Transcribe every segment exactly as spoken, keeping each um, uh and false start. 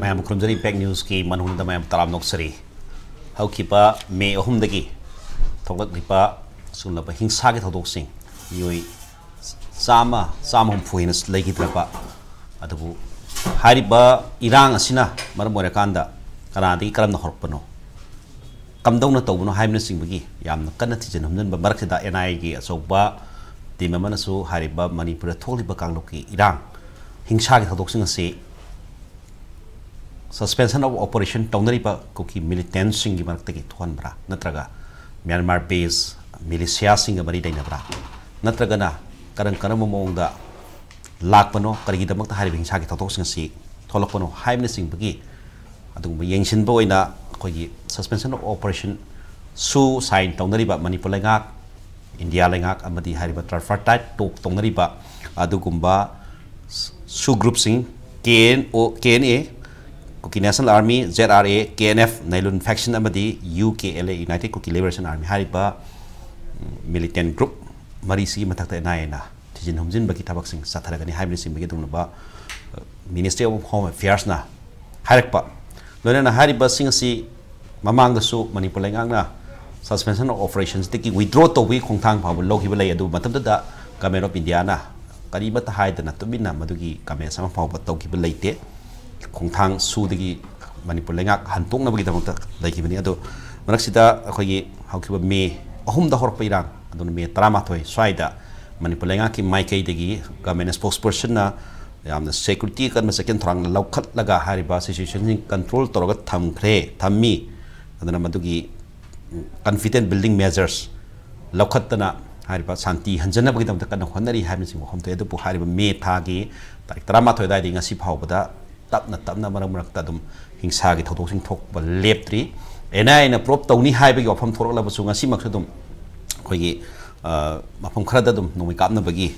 ꯃꯌꯥꯝ ꯈꯨꯔꯨꯝꯖꯔꯤ꯫ ꯄꯦꯛ ꯅ꯭ꯌꯨꯁꯀꯤ ꯃꯅꯨꯡꯗ ꯃꯌꯥꯝ ꯇꯔꯥꯝꯅ ꯑꯣꯛꯆꯔꯤ꯫ ꯍꯧꯈꯤꯕ ꯃꯦ ꯑꯍꯨꯝꯗꯒꯤ ꯊꯣꯛꯂꯛꯂꯤꯕ ꯁꯤꯒꯨꯝꯂꯕ ꯍꯤꯡꯁꯥꯒꯤ ꯊꯧꯗꯣꯛꯁꯤꯡ, ꯃꯤꯑꯣꯏ ꯆꯥꯝꯃ, ꯆꯥꯝꯃ ꯍꯨꯝꯐꯨ ꯍꯦꯟꯅ ꯂꯩꯈꯤꯗ꯭ꯔꯕ, ꯑꯗꯨꯕꯨ ꯍꯥꯏꯔꯤꯕ ꯏꯔꯥꯡ ꯑꯁꯤꯅ ꯃꯔꯝ ꯑꯣꯏꯔꯀꯥꯟꯗ ꯀꯅꯥꯗꯒꯤ ꯀꯔꯝꯅ ꯍꯧꯔꯛꯄꯅꯣ, ꯀꯝꯗꯧꯅ ꯇꯧꯕꯅꯣ ꯍꯥꯏꯕꯅꯆꯤꯡꯕꯒꯤ ꯌꯥꯝꯅ ꯀꯟꯅ ꯊꯤꯖꯤꯟ ꯍꯨꯝꯖꯤꯟꯕ ꯃꯔꯛꯁꯤꯗ, ꯑꯦꯟ ꯑꯥꯏ ꯑꯦꯒꯤ ꯑꯆꯧꯕ ꯇꯤꯝ ꯑꯃꯅꯁꯨ ꯍꯥꯏꯔꯤꯕ ꯃꯅꯤꯄꯨꯔꯗ ꯊꯣꯛꯂꯤꯕ ꯀꯥꯡꯂꯨꯞꯀꯤ ꯏꯔꯥꯡ, ꯍꯤꯡꯁꯥꯒꯤ ꯊꯧꯗꯣꯛꯁꯤꯡ ꯑꯁꯤ suspension of operation ꯇꯧꯅꯔꯤꯕ ꯀꯨꯀꯤ ꯃꯤꯂꯤꯇꯦꯟꯁꯤꯡꯒꯤ ꯃꯔꯛꯇꯒꯤ ꯊꯣꯛꯍꯟꯕ꯭ꯔꯥ, ꯅꯠꯇ꯭ꯔꯒ ꯃ꯭ꯌꯥꯟꯃꯥꯔ ꯕꯦꯁ ꯃꯤꯂꯤꯁꯤꯌꯥꯁꯤꯡꯒ ꯃꯔꯤ ꯂꯩꯅꯕ꯭ꯔꯥ, ꯅꯠꯇ꯭ꯔꯒꯅ ꯀꯔꯝ ꯀꯔꯝꯕ ꯃꯑꯣꯡꯗ ꯂꯥꯛꯄꯅꯣ, ꯀꯔꯤꯒꯤꯗꯃꯛꯇ ꯍꯥꯏꯔꯤꯕ ꯍꯤꯡꯁꯥꯒꯤ ꯊꯧꯗꯣꯛꯁꯤꯡ ꯑꯁꯤ ꯊꯣꯛꯂꯛꯄꯅꯣ ꯍꯥꯏꯕꯅꯆꯤꯡꯕꯒꯤ ꯑꯗꯨꯒꯨꯝꯕ ꯌꯦꯡꯁꯤꯟꯕ ꯑꯣꯏꯅ ꯑꯩꯈꯣꯏꯒꯤ suspension of operation ꯁꯨ ꯁꯥꯏꯟ ꯇꯧꯅꯔꯤꯕ ꯃꯅꯤꯄꯨꯔ ꯂꯩꯉꯥꯛ, ꯏꯟꯗꯤꯌꯥ ꯂꯩꯉꯥꯛ ꯑꯃꯗꯤ ꯍꯥꯏꯔꯤꯕ tripartite talk ꯇꯧꯅꯔꯤꯕ ꯑꯗꯨꯒꯨꯝꯕ ꯁꯨ ꯒ꯭ꯔꯨꯞꯁꯤꯡ, K N O, K N A, Kuki national army, Z R A, K N F, Neilun faction ꯑꯃꯗꯤ U K L A, United Kuki Liberation Army ꯍꯥꯏꯔꯤꯕ ꯃꯤꯂꯤꯇꯦꯟ ꯒ꯭ꯔꯨꯞ ꯃꯔꯤꯁꯤꯒꯤ ꯃꯊꯛꯇ ꯑꯦꯟ ꯑꯥꯏ ꯑꯦꯅ ꯊꯤꯖꯤꯟ ꯍꯨꯝꯖꯤꯟꯕꯒꯤ ꯊꯕꯛꯁꯤꯡ ꯆꯠꯊꯔꯒꯅꯤ ꯍꯥꯏꯕꯅꯆꯤꯡꯕꯒꯤ ꯑꯗꯨꯒꯨꯝꯂꯕ Ministry of Home Affairsꯅ ꯍꯥꯏꯔꯛꯄ꯫ ꯂꯣꯏꯅꯅ ꯍꯥꯏꯔꯤꯕꯁꯤꯡ ꯑꯁꯤ ꯃꯃꯥꯡꯗꯁꯨ ꯃꯅꯤꯄꯨꯔ ꯂꯩꯉꯥꯛꯅ suspension of operationsꯗꯒꯤ withdraw ꯇꯧꯕꯒꯤ ꯈꯣꯡꯊꯥꯡ ꯐꯥꯎꯕ ꯂꯧꯈꯤꯕ ꯂꯩ꯫ ꯑꯗꯨꯕꯨ ꯃꯇꯝꯗꯨꯗ Government of Indiaꯅ ꯀꯔꯤꯃꯠꯇ ꯍꯥꯏꯗꯅ ꯇꯨꯃꯤꯟꯅ ꯃꯗꯨꯒꯤ comments ꯑꯃ ꯐꯥꯎꯕ ꯇꯧꯈꯤꯕ ꯂꯩꯇꯦ꯫ ꯈꯣꯡꯊꯥꯡ ꯁꯨꯗꯒꯤ ꯃꯅꯤꯄꯨꯔ ꯂꯩꯉꯥꯛ ꯍꯟꯇꯣꯛꯅꯕꯒꯤꯗꯃꯛꯇ ꯂꯩꯈꯤꯕꯅꯤ꯫ ꯑꯗꯣ ꯃꯔꯛꯁꯤꯗ ꯑꯩꯈꯣꯏꯒꯤ ꯍꯧꯈꯤꯕ ꯃꯦ ꯑꯍꯨꯝꯗ ꯍꯧꯔꯛꯄ ꯏꯔꯥꯡ, ꯑꯗꯨꯅ ꯃꯦ ꯇꯔꯥꯃꯥꯊꯣꯏ ꯁ꯭ꯋꯥꯏꯗ ꯃꯅꯤꯄꯨꯔ ꯂꯩꯉꯥꯛꯀꯤ ꯃꯥꯏꯀꯩꯗꯒꯤ government spokespersonꯅ ꯌꯥꯝꯅ security ꯑꯀꯟꯕ ꯆꯦꯛꯁꯤꯟ ꯊꯧꯔꯥꯡ ꯂꯧꯈꯠꯂꯒ ꯍꯥꯏꯔꯤꯕ situationꯁꯤꯡ control ꯇꯧꯔꯒ ꯊꯝꯈ꯭ꯔꯦ, ꯊꯝꯃꯤ꯫ ꯑꯗꯨꯅ ꯃꯗꯨꯒꯤ confidence building measures ꯂꯧꯈꯠꯇꯅ ꯍꯥꯏꯔꯤꯕ ꯁꯥꯟꯇꯤ ꯍꯟꯖꯅꯕꯒꯤꯗꯃꯛꯇ ꯀꯟꯅ ꯍꯣꯠꯅꯔꯤ ꯍꯥꯏꯕꯅꯆꯤꯡꯕ ꯋꯥꯐꯝ ꯊꯣꯛꯑꯦ꯫ ꯑꯗꯨꯕꯨ ꯍꯥꯏꯔꯤꯕ ꯃꯦ ꯊꯥꯒꯤ ꯇꯥꯔꯤꯛ ꯇꯔꯥꯃꯥꯊꯣꯏ ꯑꯗꯨꯋꯥꯏꯗꯒꯤ ꯉꯁꯤ ꯐꯥꯎꯕꯗ ꯇꯞꯅ ꯇꯞꯅ ꯃꯔꯛ ꯃꯔꯛꯇ ꯑꯗꯨꯝ ꯍꯤꯡꯁꯥꯒꯤ ꯊꯧꯗꯣꯛꯁꯤꯡ ꯊꯣꯛꯄ ꯂꯦꯞꯇ꯭ꯔꯤ꯫ ꯑꯦꯟ ꯑꯥꯏ ꯑꯦꯅ prove ꯇꯧꯅꯤ ꯍꯥꯏꯕꯒꯤ ꯋꯥꯐꯝ ꯊꯣꯛꯂꯛꯂꯕꯁꯨ ꯉꯁꯤꯃꯛꯁꯨ ꯑꯗꯨꯝ ꯑꯩꯈꯣꯏꯒꯤ, ꯑ, ꯃꯐꯝ ꯈꯔꯗ ꯑꯗꯨꯝ ꯅꯣꯡꯃꯩ ꯀꯥꯞꯅꯕꯒꯤ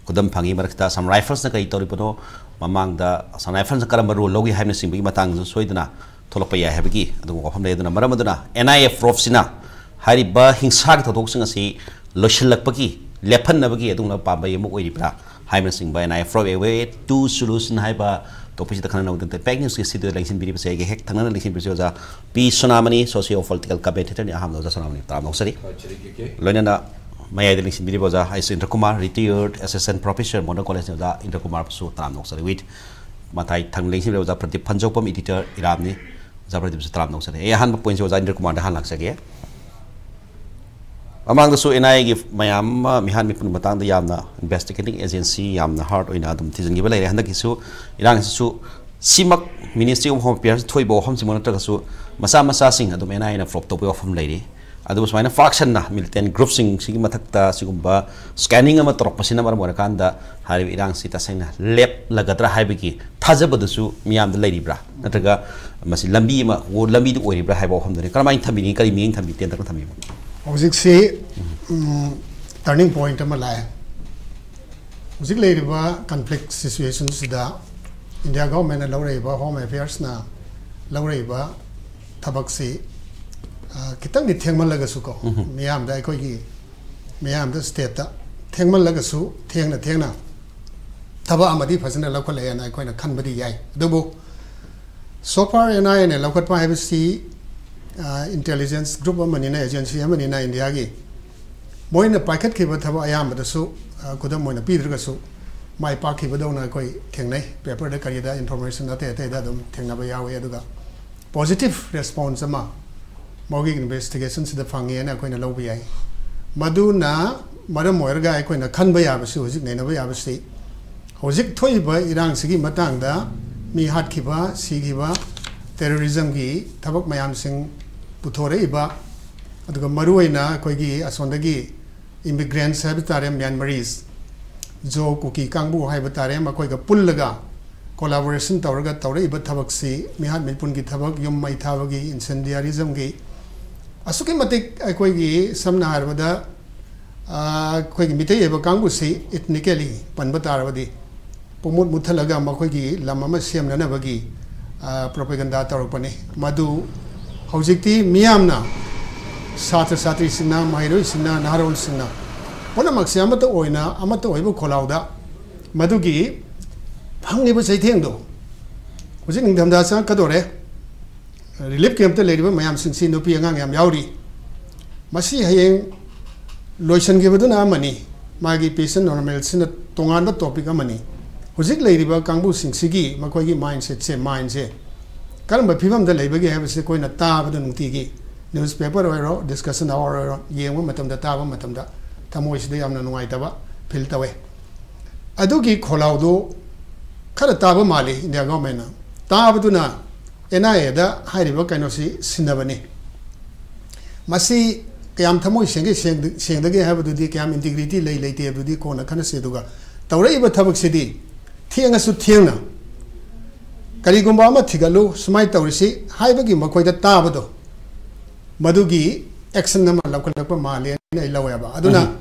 ꯈꯨꯗꯝ ꯐꯪꯉꯤ꯫ ꯃꯔꯛꯇ Assam Riflesꯅ ꯀꯔꯤ ꯇꯧꯔꯤꯕꯅꯣ, ꯃꯃꯥꯡꯗ Assam Riflesꯅ ꯀꯔꯝꯕ role ꯂꯧꯈꯤ ꯍꯥꯏꯕꯅꯆꯤꯡꯕꯒꯤ ꯃꯇꯥꯡꯗꯁꯨ ꯁꯣꯏꯗꯅ ꯊꯣꯛꯂꯛꯄ ꯌꯥꯏ ꯍꯥꯏꯕꯒꯤ ꯑꯗꯨꯒꯨꯝꯕ ꯋꯥꯐꯝ ꯂꯩ꯫ ꯑꯗꯨꯅ ꯃꯔꯝ ꯑꯗꯨꯅ ꯑꯦꯟ ꯑꯥꯏ ꯑꯦ probeꯁꯤꯅ ꯍꯥꯏꯔꯤꯕ ꯍꯤꯡꯁꯥꯒꯤ ꯊꯧꯗꯣꯛꯁꯤꯡ ꯑꯁꯤ ꯂꯣꯏꯁꯤꯜꯂꯛꯄꯒꯤ, ꯂꯦꯞꯍꯟꯅꯕꯒꯤ ꯑꯗꯨꯒꯨꯝꯂꯕ ꯄꯥꯝꯕꯩ ꯑꯃ ꯑꯣꯏꯔꯤꯕ꯭ꯔꯥ ꯍꯥꯏꯕꯅꯆꯤꯡꯕ N I A probe a way to solution ꯍꯥꯏꯕ ꯇꯣꯄꯤꯛꯁꯤꯗ ꯈꯟꯅꯅꯕꯒꯤꯗꯃꯛꯇ ꯄꯦꯛ ꯅ꯭ꯌꯨꯁꯀꯤ ꯁꯤꯗ ꯂꯦꯡꯁꯤꯟꯕꯤꯔꯤꯕꯁꯦ ꯑꯩꯒꯤ ꯍꯦꯛ ꯊꯪꯅꯅ ꯂꯦꯡꯁꯤꯟꯕꯤꯔꯤꯁꯦ ꯑꯣꯖꯥ ꯄꯤ ꯁꯣꯅꯥꯃꯅꯤ, ꯁꯣꯁꯤꯌꯣ ꯄꯣꯂꯤꯇꯤꯀꯦꯜ ꯀꯃꯦꯟꯇꯦꯇꯔꯅꯤ꯫ ꯑꯍꯥꯟꯕꯗ ꯑꯣꯖꯥ ꯁꯣꯅꯥꯃꯅꯤ ꯇꯔꯥꯝꯅ ꯑꯣꯛꯆꯔꯤ꯫ ꯂꯣꯏꯅꯅ ꯃꯌꯥꯏꯗ ꯂꯦꯡꯁꯤꯟꯕꯤꯔꯤꯕ ꯑꯣꯖꯥ ꯑꯩꯁ ꯏꯟꯗ꯭ꯔꯀꯨꯃꯥꯔ, ꯔꯤꯇꯤꯌꯔꯗ ꯑꯦꯁꯤꯁꯇꯦꯟ ꯄ꯭ꯔꯣꯐꯦꯁꯔ ꯃꯣꯗꯔꯟ ꯀꯣꯂꯦꯖꯅꯤ꯫ ꯑꯣꯖꯥ ꯏꯟꯗ꯭ꯔꯀꯨꯃꯥꯔꯕꯨꯁꯨ ꯇꯔꯥꯝꯅ ꯑꯣꯛꯆꯔꯤ꯫ ꯋꯤꯠ ꯃꯊꯥꯏ ꯊꯪꯅ ꯂꯦꯡꯁꯤꯟꯕꯤꯔꯤꯕ ꯑꯣꯖꯥ ꯄ꯭ꯔꯗꯤꯞ ꯐꯟꯖꯧꯄꯝ, ꯏꯗꯤꯇꯔ ꯏꯔꯥꯝꯅꯤ꯫ ꯑꯣꯖꯥ ꯄ꯭ꯔꯗꯤꯞꯁꯨ ꯇꯔꯥꯝꯅ ꯑꯣꯛꯆꯔꯤ꯫ ꯑꯩ ꯑꯍꯥꯟꯕ ꯄꯣꯏꯟꯁꯦ ꯑꯣꯖꯥ ꯏꯟꯗ꯭ꯔꯀꯨꯃꯥꯔꯗ ꯍꯥꯟꯅ ꯂꯥꯛꯆꯒꯦ꯫ ꯃꯃꯥꯡꯗꯁꯨ ꯑꯦꯟ ꯑꯥꯏ ꯑꯦꯒꯤ ꯃꯌꯥꯝ ꯑꯃ ꯃꯤꯍꯥꯠ ꯃꯤꯄꯨꯟ ꯃꯇꯥꯡꯗ ꯌꯥꯝꯅ ꯏꯟꯚꯦꯁꯇꯤꯒꯦꯇꯤꯡ ꯑꯦꯖꯦꯟꯁꯤ ꯌꯥꯝꯅ ꯍꯥꯔꯗ ꯑꯣꯏꯅ ꯑꯗꯨꯝ ꯊꯤꯖꯤꯟꯈꯤꯕ ꯂꯩꯔꯦ꯫ ꯍꯟꯗꯛꯀꯤꯁꯨ ꯏꯔꯥꯡꯁꯤꯁꯨ ꯁꯤꯃꯛ ꯃꯤꯅꯤꯁꯇ꯭ꯔꯤ ꯑꯣꯐ ꯍꯣꯝ ꯑꯦꯐꯤꯌꯔꯁ ꯊꯣꯛꯏꯕ ꯋꯥꯐꯝꯁꯤꯃꯛ ꯅꯠꯇ꯭ꯔꯒꯁꯨ ꯃꯆꯥ ꯃꯆꯥꯁꯤꯡ ꯑꯗꯨꯝ ꯑꯦꯟ ꯑꯥꯏ ꯑꯦꯅ ꯐ꯭ꯂꯣꯞ ꯇꯧꯕꯒꯤ ꯋꯥꯐꯝ ꯂꯩꯔꯤ꯫ ꯑꯗꯨꯕꯨ ꯁꯨꯃꯥꯏꯅ ꯐꯥꯛꯁꯟꯅ ꯃꯤꯂꯤꯇꯦꯟ ꯒ꯭ꯔꯨꯞꯁꯤꯡꯁꯤꯒꯤ ꯃꯊꯛꯇ ꯁꯤꯒꯨꯝꯕ ꯁ꯭ꯀꯦꯅꯤꯡ ꯑꯃ ꯇꯧꯔꯛꯄꯁꯤꯅ ꯃꯔꯝ ꯑꯣꯏꯔꯀꯥꯟꯗ ꯍꯥꯏꯔꯤꯕ ꯏꯔꯥꯡꯁꯤ ꯇꯁꯦꯡꯅ ꯂꯦꯞꯂꯒꯗ꯭ꯔꯥ ꯍꯥꯏꯕꯒꯤ ꯊꯥꯖꯕꯗꯨꯁꯨ ꯃꯤꯌꯥꯝꯗ ꯂꯩꯔꯤꯕ꯭ꯔꯥ, ꯅꯠꯇ꯭ꯔꯒ ꯃꯁꯤ ꯂꯝꯕꯤ ꯑꯃ, ꯂꯝꯕꯤꯗꯨ ꯑꯣꯏꯔꯤꯕ꯭ꯔꯥ ꯍꯥꯏꯕ ꯋꯥꯐꯝꯗꯨꯅꯤ꯫ ꯀꯔꯝꯍꯥꯏꯅ ꯊꯝꯕꯤꯅꯤ, ꯀꯔꯤ ꯃꯤꯠꯌꯦꯡ ꯊꯝꯕꯤ, ꯇꯦꯟꯇꯛꯅ ꯊꯝꯕꯤꯌꯨ꯫ ꯍꯧꯖꯤꯛꯁꯤ ꯇꯔꯅꯤꯡ ꯄꯣꯏꯟꯠ ꯑꯃ ꯂꯥꯛꯑꯦ꯫ ꯍꯧꯖꯤꯛ ꯂꯩꯔꯤꯕ ꯀꯟꯐ꯭ꯂꯤꯛ ꯁꯤꯆꯨꯋꯦꯁꯟꯁꯤꯗ ꯏꯟꯗꯤꯌꯥ ꯒꯣꯚꯔꯟꯃꯦꯟꯠꯅ ꯂꯧꯔꯛꯏꯕ, ꯍꯣꯝ ꯑꯦꯐꯤꯌꯔꯁꯅ ꯂꯧꯔꯛꯏꯕ ꯊꯕꯛꯁꯤ, ꯑ, ꯈꯤꯇꯪꯗꯤ ꯊꯦꯡꯃꯜꯂꯒꯁꯨꯀꯣ, ꯃꯤꯌꯥꯝꯗ, ꯑꯩꯈꯣꯏꯒꯤ ꯃꯤꯌꯥꯝꯗ, ꯁ꯭ꯇꯦꯠꯇ ꯊꯦꯡꯃꯜꯂꯒꯁꯨ, ꯊꯦꯡꯅ ꯊꯦꯡꯅ ꯊꯕꯛ ꯑꯃꯗꯤ ꯐꯖꯅ ꯂꯧꯈꯠꯂꯛꯑꯦꯅ ꯑꯩꯈꯣꯏꯅ ꯈꯟꯕꯗꯤ ꯌꯥꯏ꯫ ꯑꯗꯨꯕꯨ so far ꯑꯦꯟ ꯑꯥꯏ ꯑꯦꯅ ꯂꯧꯈꯠꯄ ꯍꯥꯏꯕꯁꯤ, ꯑ, ꯏꯟꯇꯦꯂꯤꯖꯦꯟꯁ ꯒ꯭ꯔꯨꯞ ꯑꯃꯅꯤꯅ, ꯑꯦꯖꯦꯟꯁꯤ ꯑꯃꯅꯤꯅ ꯏꯟꯗꯤꯌꯥꯒꯤ, ꯃꯣꯏꯅ ꯄꯥꯏꯈꯠꯈꯤꯕ ꯊꯕꯛ ꯑꯌꯥꯝꯕꯗꯁꯨ, ꯑ, ꯈꯨꯗꯝ ꯑꯣꯏꯅ ꯄꯤꯗ꯭ꯔꯒꯁꯨ, ꯃꯥꯏ ꯄꯥꯛꯈꯤꯕꯗꯧꯅ ꯑꯩꯈꯣꯏ ꯊꯦꯡꯅꯩ, ꯄꯦꯄꯔꯗ ꯀꯔꯤꯗ, ꯏꯟꯐꯣꯔꯃꯦꯁꯟ ꯑꯇꯩ ꯑꯇꯩꯗ ꯑꯗꯨꯝ ꯊꯦꯡꯅꯕ ꯌꯥꯎꯏ꯫ ꯑꯗꯨꯒ ꯄꯣꯖꯤꯇꯤꯚ ꯔꯦꯁꯄꯣꯟꯁ ꯑꯃ ꯃꯧꯒꯤ ꯏꯟꯚꯦꯁꯇꯤꯒꯦꯁꯟꯁꯤꯗ ꯐꯪꯉꯦꯅ ꯑꯩꯈꯣꯏꯅ ꯂꯧꯕ ꯌꯥꯏ꯫ ꯃꯗꯨꯅ ꯃꯔꯝ ꯑꯣꯏꯔꯒ ꯑꯩꯈꯣꯏꯅ ꯈꯟꯕ ꯌꯥꯕꯁꯤ, ꯍꯧꯖꯤꯛ ꯅꯩꯅꯕ ꯌꯥꯕꯁꯤ, ꯍꯧꯖꯤꯛ ꯊꯣꯛꯏꯕ ꯏꯔꯥꯡꯁꯤꯒꯤ ꯃꯇꯥꯡꯗ ꯃꯤ ꯍꯥꯠꯈꯤꯕ, ꯁꯤꯈꯤꯕ, ꯇꯦꯔꯣꯔꯤꯖꯝꯒꯤ ꯊꯕꯛ ꯃꯌꯥꯝꯁꯤꯡ ꯄꯨꯊꯣꯔꯛꯏꯕ, ꯑꯗꯨꯒ ꯃꯔꯨꯑꯣꯏꯅ ꯑꯩꯈꯣꯏꯒꯤ ꯑꯁꯣꯝꯗꯒꯤ ꯏꯃꯤꯒ꯭ꯔꯦꯟꯠꯁ ꯍꯥꯏꯕ ꯇꯥꯔꯦ, ꯃ꯭ꯌꯥꯟꯃꯥꯔꯤꯁ, ꯖꯣ, ꯀꯨꯀꯤ ꯀꯥꯡꯕꯨ ꯍꯥꯏꯕ ꯇꯥꯔꯦ, ꯃꯈꯣꯏꯒ ꯄꯨꯜꯂꯒ ꯀꯣꯂꯥꯕꯣꯔꯦꯁꯟ ꯇꯧꯔꯒ ꯇꯧꯔꯛꯏꯕ ꯊꯕꯛꯁꯤ, ꯃꯤꯍꯥꯠ ꯃꯤꯄꯨꯟꯒꯤ ꯊꯕꯛ, ꯌꯨꯝ ꯃꯩ ꯊꯥꯕꯒꯤ, ꯏꯟꯁꯦꯟꯗꯤꯌꯥꯔꯤꯖꯝꯒꯤ, ꯑꯁꯨꯛꯀꯤ ꯃꯇꯤꯛ ꯑꯩꯈꯣꯏꯒꯤ, ꯁꯝꯅ ꯍꯥꯏꯔꯕꯗ, ꯑ, ꯑꯩꯈꯣꯏꯒꯤ ꯃꯤꯇꯩ ꯑꯣꯏꯕ ꯀꯥꯡꯕꯨꯁꯤ ꯏꯊꯅꯤꯀꯦꯂꯤ ꯄꯟꯕ ꯇꯥꯔꯕꯗꯤ ꯄꯨꯡꯃꯨꯠ ꯃꯨꯠꯊꯠꯂꯒ ꯃꯈꯣꯏꯒꯤ ꯂꯝ ꯑꯃ ꯁꯦꯝꯅꯅꯕꯒꯤ, ꯑ, ꯄ꯭ꯔꯣꯄꯦꯒꯟꯗꯥ ꯇꯧꯔꯛꯄꯅꯤ꯫ ꯃꯗꯨ ꯍꯧꯖꯤꯛꯇꯤ ꯃꯤꯌꯥꯝꯅ, ꯁꯥꯇ꯭ꯔ ꯁꯥꯇ꯭ꯔꯤꯁꯤꯡꯅ, ꯃꯍꯩꯔꯣꯏꯁꯤꯡꯅ, ꯅꯍꯥꯔꯣꯜꯁꯤꯡꯅ ꯄꯨꯝꯅꯃꯛꯁꯦ ꯑꯃꯠꯇ ꯑꯣꯏꯅ, ꯑꯃꯠꯇ ꯑꯣꯏꯕ ꯈꯣꯜꯂꯥꯎꯗ ꯃꯗꯨꯒꯤ ꯐꯪꯂꯤꯕ ꯆꯩꯊꯦꯡꯗꯣ ꯍꯧꯖꯤꯛ ꯅꯤꯡꯊꯝꯊꯥ ꯆꯪꯉꯛꯀꯗꯧꯔꯦ꯫ ꯔꯤꯂꯤꯐ ꯀꯦꯝꯞꯇ ꯂꯩꯔꯤꯕ ꯃꯌꯥꯝꯁꯤꯡꯁꯤ ꯅꯨꯄꯤ ꯑꯉꯥꯡ ꯌꯥꯝ ꯌꯥꯎꯔꯤ꯫ ꯃꯁꯤ ꯍꯌꯦꯡ ꯂꯣꯏꯁꯤꯟꯈꯤꯕꯗꯨꯅ ꯑꯃꯅꯤ, ꯃꯥꯒꯤ ꯄꯦꯁꯦꯟ ꯅꯣꯔꯃꯦꯜꯁꯤꯅ ꯇꯣꯉꯥꯟꯕ ꯇꯣꯄꯤꯛ ꯑꯃꯅꯤ꯫ ꯍꯧꯖꯤꯛ ꯂꯩꯔꯤꯕ ꯀꯥꯡꯕꯨꯁꯤꯡꯁꯤꯒꯤ ꯃꯈꯣꯏꯒꯤ ꯃꯥꯏꯟꯁꯦꯠꯁꯦ, ꯃꯥꯏꯟꯁꯦ ꯀꯔꯝꯕ ꯐꯤꯕꯝꯗ ꯂꯩꯕꯒꯦ ꯍꯥꯏꯕꯁꯤ ꯑꯩꯈꯣꯏꯅ ꯇꯥꯕꯗ ꯅꯨꯡꯇꯤꯒꯤ ꯅ꯭ꯌꯨꯁꯄꯦꯄꯔ ꯑꯣꯏꯔꯣ, ꯗꯤꯁꯀꯁꯟ ꯑꯋꯥꯔ ꯑꯣꯏꯔꯣ, ꯌꯦꯡꯕ ꯃꯇꯝꯗ, ꯇꯥꯕ ꯃꯇꯝꯗ ꯊꯃꯣꯏꯁꯤꯗ ꯌꯥꯝꯅ ꯅꯨꯡꯉꯥꯏꯇꯕ ꯐꯤꯜ ꯇꯧꯋꯦ꯫ ꯑꯗꯨꯒꯤ ꯈꯣꯜꯂꯥꯎꯗꯨ ꯈꯔ ꯇꯥꯕ ꯃꯥꯜꯂꯤ ꯏꯟꯗꯤꯌꯥ ꯒꯣꯔꯃꯦꯟꯅ꯫ ꯇꯥꯕꯗꯨꯅ ꯑꯦꯟ ꯑꯥꯏ ꯑꯦꯗ ꯍꯥꯏꯔꯤꯕ ꯀꯩꯅꯣꯁꯤ ꯁꯤꯟꯅꯕꯅꯤ꯫ ꯃꯁꯤ ꯀꯌꯥꯝ ꯊꯃꯣꯏ ꯁꯦꯡꯒꯦ, ꯁꯦꯡꯗ-, ꯁꯦꯡꯗꯒꯦ ꯍꯥꯏꯕꯗꯨꯗꯤ, ꯀꯌꯥꯝ ꯏꯟꯇꯤꯒ꯭ꯔꯤꯇꯤ ꯂꯩ ꯂꯩꯇꯦ ꯍꯥꯏꯕꯗꯨꯗꯤ ꯀꯣꯟꯅ ꯈꯟꯅꯁꯤ꯫ ꯑꯗꯨꯒ ꯇꯧꯔꯛꯏꯕ ꯊꯕꯛꯁꯤꯗꯤ ꯊꯦꯡꯉꯁꯨ ꯊꯦꯡꯅ ꯀꯔꯤꯒꯨꯝꯕ ꯑꯃ ꯊꯤꯒꯠꯂꯨ, ꯁꯨꯃꯥꯏꯅ ꯇꯧꯔꯤꯁꯤ ꯍꯥꯏꯕꯒꯤ ꯃꯈꯣꯏꯗ ꯇꯥꯕꯗꯣ, ꯃꯗꯨꯒꯤ ꯑꯦꯛꯁꯟ ꯑꯃ ꯂꯧꯈꯠꯂꯛꯄ ꯃꯥꯜꯂꯦ ꯍꯥꯏꯅ ꯑꯩ ꯂꯧꯋꯦꯕ꯫ ꯑꯗꯨꯅ ꯎꯝ꯫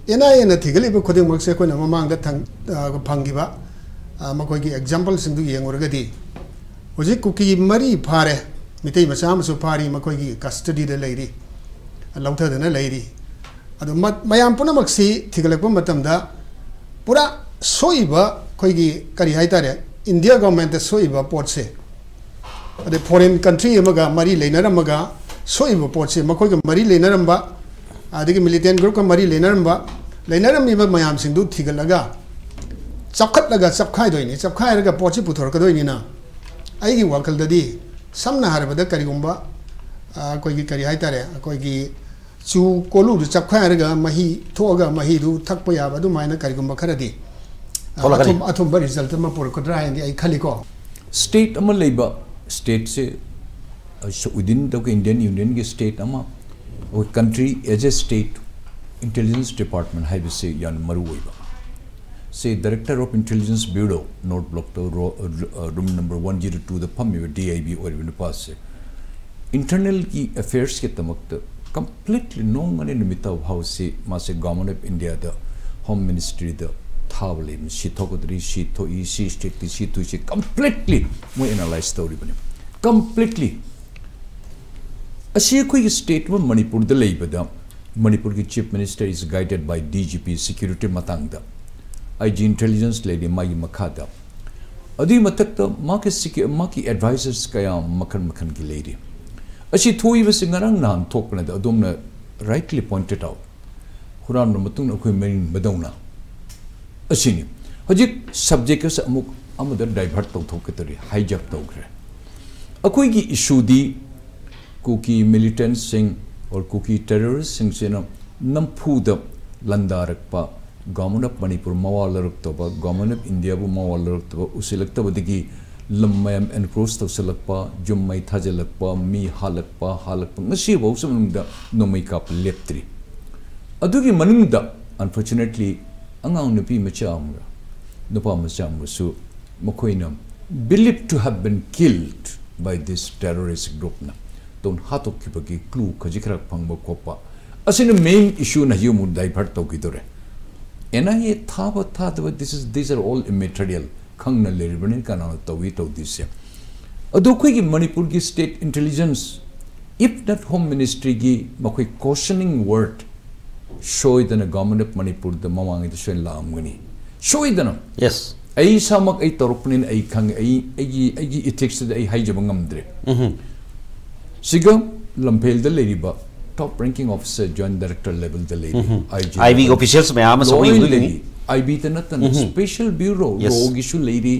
ꯑꯦꯟ ꯑꯥꯏ ꯑꯦꯅ ꯊꯤꯒꯠꯂꯤꯕ ꯈꯨꯗꯤꯡꯃꯛꯁꯦ ꯑꯩꯈꯣꯏꯅ ꯃꯃꯥꯡꯗ ꯊꯪ-, ꯑ, ꯐꯪꯈꯤꯕ, ꯑ, ꯃꯈꯣꯏꯒꯤ ꯑꯦꯛꯖꯥꯝꯄꯜꯁꯤꯡꯗꯨ ꯌꯦꯡꯉꯨꯔꯒꯗꯤ, ꯍꯧꯖꯤꯛ ꯀꯨꯀꯤ ꯃꯔꯤ ꯐꯥꯔꯦ, ꯃꯤꯇꯩ ꯃꯆꯥ ꯑꯃꯁꯨ ꯐꯥꯔꯤ, ꯃꯈꯣꯏꯒꯤ ꯀꯁꯇꯗꯤꯗ ꯂꯩꯔꯤ, ꯂꯧꯊꯗꯅ ꯂꯩꯔꯤ꯫ ꯑꯗꯣ ꯃ-, ꯃꯌꯥꯝ ꯄꯨꯝꯅꯃꯛꯁꯤ ꯊꯤꯒꯠꯂꯛꯄ ꯃꯇꯝꯗ ꯄꯨꯔꯥ ꯁꯣꯛꯏꯕ, ꯑꯩꯈꯣꯏꯒꯤ ꯀꯔꯤ ꯍꯥꯏꯇꯥꯔꯦ, ꯏꯟꯗꯤꯌꯥ ꯒꯣꯔꯃꯦꯟꯇ ꯁꯣꯛꯏꯕ ꯄꯣꯠꯁꯦ, ꯑꯗꯩ ꯐꯣꯔꯦꯟ ꯀꯟꯇ꯭ꯔꯤ ꯑꯃꯒ ꯃꯔꯤ ꯂꯩꯅꯔꯝꯃꯒ ꯁꯣꯛꯏꯕ ꯄꯣꯠꯁꯦ, ꯃꯈꯣꯏꯒ ꯃꯔꯤ ꯂꯩꯅꯔꯝꯕ, ꯑꯗꯒꯤ ꯃꯤꯂꯤꯇꯦꯟ ꯒ꯭ꯔꯨꯞꯀ ꯃꯔꯤ ꯂꯩꯅꯔꯝꯕ, ꯂꯩꯅꯔꯝꯃꯤꯕ ꯃꯌꯥꯝꯁꯤꯡꯗꯨ ꯊꯤꯒꯠꯂꯒ ꯆꯞꯈꯠꯂꯒ ꯆꯞꯈꯥꯏꯗꯣꯏꯅꯤ, ꯆꯞꯈꯥꯏꯔꯒ ꯄꯣꯠꯁꯤ ꯄꯨꯊꯣꯔꯛꯀꯗꯣꯏꯅꯤꯅ, ꯑꯩꯒꯤ ꯋꯥꯈꯜꯗꯗꯤ, ꯁꯝꯅ ꯍꯥꯏꯔꯕꯗ, ꯀꯔꯤꯒꯨꯝꯕ, ꯑ, ꯑꯩꯈꯣꯏꯒꯤ ꯀꯔꯤ ꯍꯥꯏꯇꯥꯔꯦ, ꯑꯩꯈꯣꯏꯒꯤ ꯆꯨ ꯀꯣꯂꯨꯗꯨ ꯆꯞꯈꯥꯏꯔꯒ ꯃꯍꯤ ꯊꯣꯛꯑꯒ ꯃꯍꯤꯗꯨ ꯊꯛꯄ ꯌꯥꯕ ꯑꯗꯨꯃꯥꯏꯅ ꯀꯔꯤꯒꯨꯝꯕ ꯈꯔꯗꯤ, ꯑ, ꯊꯣꯛꯂꯛꯀꯅꯤ꯫ ꯑꯊꯨꯝ-, ꯑꯊꯨꯝꯕ ꯔꯤꯖꯜꯠ ꯑꯃ ꯄꯨꯔꯛꯀꯗ꯭ꯔꯥ ꯍꯥꯏꯅꯗꯤ ꯑꯩ ꯈꯜꯂꯤꯀꯣ꯫ ꯁ꯭ꯇꯦꯠ ꯑꯃ ꯂꯩꯕ, ꯁ꯭ꯇꯦꯠꯁꯦ, ꯑ, ꯁ-, within the Indian Unionꯒꯤ ꯁ꯭ꯇꯦꯠ ꯑꯃ, ꯑꯩꯈꯣꯏ country as a state intelligence department ꯍꯥꯏꯕꯁꯤ ꯌꯥꯝꯅ ꯃꯔꯨ ꯑꯣꯏꯕ꯫ ꯁꯤ Director of Intelligence Bureau, North Blockꯇ ro-, ꯑ, room number one zero twoꯗ ꯐꯝꯃꯤꯕ D I B ꯑꯣꯏꯔꯤꯕ ꯅꯨꯄꯥꯁꯦ, internalꯒꯤ affairsꯀꯤꯗꯃꯛꯇ completely ꯅꯣꯡꯉꯥꯟꯕ ꯅꯨꯃꯤꯠ ꯇꯥꯕ ꯐꯥꯎꯁꯤ ꯃꯥꯁꯦ Government of Indiaꯗ, Home Ministryꯗ ꯊꯥꯕ ꯂꯩꯕꯅꯤ꯫ ꯁꯤ ꯊꯣꯛꯀꯗꯧꯔꯤ, ꯁꯤ ꯊꯣꯛꯏ, ꯁꯤ stateꯀꯤ ꯁꯤ ꯊꯣꯛꯏ, ꯁꯤ completely ꯃꯣꯏ analyse ꯇꯧꯔꯤꯕꯅꯤ꯫ Completely꯫ ꯑꯁꯤ ꯑꯩꯈꯣꯏꯒꯤ state ꯑꯃ ꯃꯅꯤꯄꯨꯔꯗ ꯂꯩꯕꯗ, ꯃꯅꯤꯄꯨꯔꯒꯤ Chief Minister is guided by D G P security ꯃꯇꯥꯡꯗ, I G intelligence ꯂꯩꯔꯤ ꯃꯥꯒꯤ ꯃꯈꯥꯗ, ꯑꯗꯨꯒꯤ ꯃꯊꯛꯇ ꯃꯥꯒꯤ ꯁꯤꯒꯤ ꯃꯥꯒꯤ ꯑꯦꯗꯚꯥꯏꯖꯔꯁ ꯀꯌꯥ ꯃꯈꯜ ꯃꯈꯜꯒꯤ ꯂꯩꯔꯤ꯫ ꯑꯁꯤ ꯊꯣꯛꯏꯕꯁꯤ ꯉꯔꯥꯡ ꯅꯍꯥꯟ ꯊꯣꯛꯄꯅꯗꯤ ꯑꯗꯣꯝꯅ ꯔꯥꯏꯠꯂꯤ ꯄꯣꯏꯟꯇꯦꯠ ꯑꯥꯎꯠ꯫ ꯍꯨꯔꯥꯟꯕ ꯃꯇꯨꯡꯗ ꯑꯩꯈꯣꯏ ꯃꯔꯤꯡꯕꯗꯧꯅ꯫ ꯑꯁꯤꯅꯤ꯫ ꯍꯧꯖꯤꯛ ꯁꯕꯖꯦꯛ ꯑꯁꯤ ꯑꯃꯨꯛ ꯑꯃꯗ ꯗꯥꯏꯚꯔꯠ ꯇꯧꯊꯣꯛꯀꯦ ꯇꯧꯔꯤ, ꯍꯥꯏꯖꯦꯛ ꯇꯧꯈ꯭ꯔꯦ꯫ ꯑꯩꯈꯣꯏꯒꯤ ꯏꯁꯨꯗꯤ ꯀꯨꯀꯤ ꯃꯤꯂꯤꯇꯦꯟꯠꯁꯤꯡ ꯑꯣꯔ ꯀꯨꯀꯤ ꯇꯦꯔꯣꯔꯤꯁꯁꯤꯡꯁꯤꯅ ꯅꯝꯐꯨꯗ ꯂꯥꯟꯗꯥꯔꯛꯄ, ꯒꯣꯚꯔꯟꯃꯦꯟꯠ ꯑꯣꯐ ꯃꯅꯤꯄꯨꯔ ꯃꯋꯥ ꯂꯧꯔꯛꯇꯕ, ꯒꯣꯚꯔꯟꯃꯦꯟꯠ ꯑꯣꯐ ꯏꯟꯗꯤꯌꯥꯕꯨ ꯃꯋꯥ ꯂꯧꯔꯛꯇꯕ, ꯎꯁꯤꯜꯂꯛꯇꯕꯗꯒꯤ ꯂꯝ ꯃꯌꯥꯝ ꯑꯦꯟꯀ꯭ꯔꯣꯆ ꯇꯧꯁꯤꯜꯂꯛꯄ, ꯌꯨꯝ ꯃꯩ ꯊꯥꯖꯤꯜꯂꯛꯄ, ꯃꯤ ꯍꯥꯠꯂꯛꯄ, ꯍꯥꯠꯂꯛꯄ, ꯉꯁꯤꯐꯥꯎꯁꯨ ꯃꯅꯨꯡꯗ ꯅꯣꯡꯃꯩ ꯀꯥꯞꯄ ꯂꯦꯞꯇ꯭ꯔꯤ꯫ ꯑꯗꯨꯒꯤ ꯃꯅꯨꯡꯗ, ꯑꯟꯐꯣꯔꯆꯨꯅꯦꯠꯂꯤ, ꯑꯉꯥꯡ ꯅꯨꯄꯤ ꯃꯆꯥ ꯑꯃꯒ ꯅꯨꯄꯥ ꯃꯆꯥ ꯑꯃꯒꯁꯨ ꯃꯈꯣꯏꯅ believed to have been killed by this terrorist groupꯅ ꯇꯧꯅ ꯍꯥꯠꯇꯣꯛꯈꯤꯕꯒꯤ ꯀ꯭ꯂꯨ ꯈꯖꯤꯛ ꯈꯔ ꯐꯪꯕ ꯈꯣꯠꯄ ꯑꯁꯤꯅ ꯃꯦꯟ ꯏꯁꯨꯅ ꯍꯧꯖꯤꯛ ꯑꯃꯨꯛ ꯗꯥꯏꯚꯔꯠ ꯇꯧꯈꯤꯗꯣꯔꯦ꯫ ꯑꯦꯟ ꯑꯥꯏ ꯑꯦ ꯊꯥꯕ ꯊꯥꯗꯕ, this is, these are all immaterial, ꯈꯪꯅ ꯂꯩꯔꯤꯕꯅꯤ ꯀꯅꯥꯅ ꯇꯧꯏ ꯇꯧꯗꯦꯁꯦ꯫ ꯑꯗꯣ ꯑꯩꯈꯣꯏꯒꯤ ꯃꯅꯤꯄꯨꯔꯒꯤ state intelligence, if not home ꯃꯤꯅꯤꯁꯇ꯭ꯔꯤꯒꯤ ꯃꯈꯣꯏ ꯀꯣꯁꯅꯤꯡ ꯋꯥꯔꯗ ꯁꯣꯏꯗꯅ ꯒꯣꯚꯔꯟꯃꯦꯟꯠ ꯑꯣꯐ ꯃꯅꯤꯄꯨꯔꯗ ꯃꯃꯥꯡꯉꯩꯗ ꯁꯣꯏꯗꯅ ꯂꯥꯛꯑꯝꯒꯅꯤ꯫ ꯁꯣꯏꯗꯅ꯫ ꯌꯦꯁ꯫ ꯑꯩ ꯏꯁꯥꯃꯛ ꯑꯩ ꯇꯧꯔꯛꯄꯅꯤꯅ ꯑꯩ ꯈꯪꯉꯦ꯫ ꯑꯩ, ꯑꯩꯒꯤ, ꯑꯩꯒꯤ ꯏꯊꯤꯛꯁꯇꯗꯤ ꯑꯩ ꯍꯥꯏꯖꯕ ꯉꯝꯗ꯭ꯔꯦ꯫ ꯁꯤꯒ ꯂꯝꯐꯦꯜꯗ ꯂꯩꯔꯤꯕ ꯇꯣꯞ ꯔꯦꯡꯀꯤꯡ ꯑꯣꯐꯤꯁꯔ, ꯖꯣꯏꯟꯠ ꯗꯥꯏꯔꯦꯛꯇꯔ ꯂꯦꯚꯦꯜꯗ ꯂꯩꯔꯤ, ꯑꯥꯏ ꯖꯤ ꯑꯥꯏ ꯕꯤ ꯑꯣꯐꯤꯁꯤꯌꯦꯜꯁ ꯃꯌꯥꯝ ꯑꯃꯁꯨ ꯂꯣꯏ ꯑꯩꯈꯣꯏ ꯂꯩꯔꯤ꯫ ꯑꯥꯏ ꯕꯤꯗ ꯅꯠꯇꯅ ꯁ꯭ꯄꯦꯁꯦꯜ ꯕ꯭ꯌꯨꯔꯣ, ꯌꯦꯁ꯫ ꯔꯣꯒꯤꯁꯨ ꯂꯩꯔꯤ,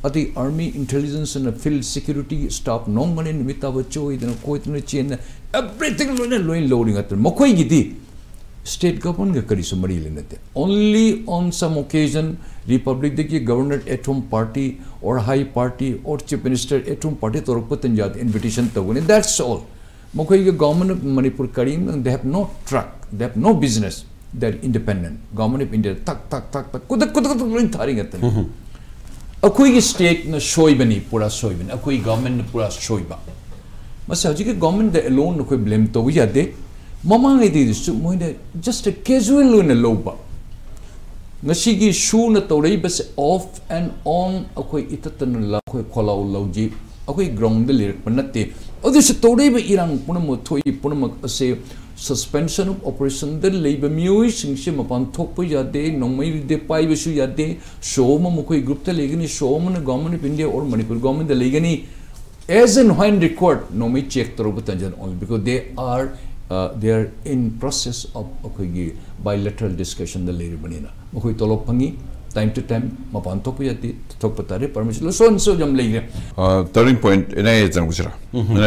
ꯑꯗꯩ ꯑꯥꯔꯃꯤ ꯏꯟꯇꯦꯂꯤꯖꯦꯟꯁ ꯑꯦꯟ ꯐꯤꯜꯗ ꯁꯦꯀ꯭ꯌꯨꯔꯤꯇꯤꯒꯤ ꯁ꯭ꯇꯥꯐ ꯅꯣꯡꯃꯅꯤ ꯅꯨꯃꯤꯠ ꯇꯥꯕ ꯆꯣꯏꯗꯅ ꯀꯣꯏꯗꯅ ꯆꯦꯟꯅ, ꯑꯦꯚ꯭ꯔꯤꯊꯤꯡ ꯂꯣꯏꯅ, ꯂꯣꯏꯅ ꯂꯧꯔꯤ ꯉꯥꯛꯇꯅꯤ꯫ ꯃꯈꯣꯏꯒꯤꯗꯤ ꯁ꯭ꯇꯦꯠ ꯒꯣꯚꯔꯟꯃꯦꯟꯠꯒ ꯀꯔꯤꯁꯨ ꯃꯔꯤ ꯂꯩꯅꯗꯦ꯫ Only on some occasion ꯔꯤꯄꯕ꯭ꯂꯤꯛꯇꯒꯤ governor at home party or high party or chief minister at home party ꯇꯧꯔꯛꯄ ꯇꯟꯖꯥꯗ ꯏꯟꯚꯤꯇꯦꯁꯟ ꯇꯧꯒꯅꯤ, that's all꯫ ꯃꯈꯣꯏꯒꯤ ꯒꯣꯚꯔꯟꯃꯦꯟꯠ ꯑꯣꯐ ꯃꯅꯤꯄꯨꯔ ꯀꯔꯤꯝꯇ, they have no track, they have no business, they are independent꯫ Government of India ꯇꯛ ꯇꯛ ꯇꯛ ꯇꯛ ꯈꯨꯗꯛ ꯈꯨꯗꯛ ꯈꯨꯗꯛ ꯂꯣꯏ ꯊꯥꯔꯤ ꯉꯥꯛꯇꯅꯤ꯫ ꯑꯩꯈꯣꯏꯒꯤ ꯁ꯭ꯇꯦꯠꯅ ꯁꯣꯏꯕꯅꯤ, ꯄꯨꯔꯥ ꯁꯣꯏꯕꯅꯤ, ꯑꯩꯈꯣꯏ ꯒꯣꯚꯔꯟꯃꯦꯟꯠꯅ ꯄꯨꯔꯥ ꯁꯣꯏꯕ꯫ ꯃꯁꯤ ꯍꯧꯖꯤꯛꯀꯤ ꯒꯣꯚꯔꯟꯃꯦꯟꯠꯗ ꯑꯦꯂꯣꯟ ꯑꯩꯈꯣꯏ ꯕ꯭ꯂꯦꯝ ꯇꯧꯕ ꯌꯥꯗꯦ꯫ ꯃꯃꯥꯡꯉꯩꯗꯩꯗꯨꯁꯨ ꯃꯣꯏꯅ ꯖꯁ ꯑꯦ ꯀꯦꯖꯨꯋꯦꯜ ꯑꯣꯏꯅ ꯂꯧꯕ꯫ ꯉꯁꯤꯒꯤ ꯁꯨꯅ ꯇꯧꯔꯛꯏꯕꯁꯦ ꯑꯣꯐ ꯑꯦꯟ ꯑꯣꯟ ꯑꯩꯈꯣꯏ ꯏꯇꯠꯇꯅ ꯂ-, ꯑꯩꯈꯣꯏ ꯈꯣꯜꯂꯥꯎ ꯂꯧꯖꯤ, ꯑꯩꯈꯣꯏ ꯒ꯭ꯔꯥꯎꯟꯗ ꯂꯩꯔꯛꯄ ꯅꯠꯇꯦ꯫ ꯑꯗꯨꯁꯨ ꯇꯧꯔꯛꯏꯕ ꯏꯔꯥꯡ ꯄꯨꯝꯅꯃꯛ ꯊꯣꯛꯏ ꯄꯨꯝꯅꯃꯛ ꯑꯁꯦ Suspension of operationꯗ ꯂꯩꯕ ꯃꯤꯑꯣꯏꯁꯤꯡꯁꯦ ꯃꯄꯥꯟ ꯊꯣꯛꯄ ꯌꯥꯗꯦ, ꯅꯣꯡꯃꯩꯗꯤ ꯄꯥꯏꯕꯁꯨ ꯌꯥꯗꯦ, ꯁꯣ ꯑꯃ ꯃꯈꯣꯏ groupꯇ ꯂꯩꯒꯅꯤ, ꯁꯣ ꯑꯃꯅ Government of India or Manipur Governmentꯗ ꯂꯩꯒꯅꯤ, as and when required ꯅꯣꯡꯃꯩ check ꯇꯧꯔꯛꯄ ꯇꯟꯖꯥꯗ only, because they are uh, they are in process of ꯑꯩꯈꯣꯏꯒꯤ bilateral discussionꯗ ꯂꯩꯔꯤꯕꯅꯤꯅ꯫ ꯃꯈꯣꯏ ꯇꯣꯂꯣꯞ ꯐꯪꯉꯤ, time to time ꯃꯄꯥꯟ ꯊꯣꯛꯄ ꯌꯥꯗꯦ, ꯊꯣꯛꯄ ꯇꯥꯔꯦ, permission, so and so ꯌꯥꯝ ꯂꯩꯈ꯭ꯔꯦ꯫ Turning point N I A ꯆꯪꯕꯁꯤꯔꯥ? ꯑꯦꯟ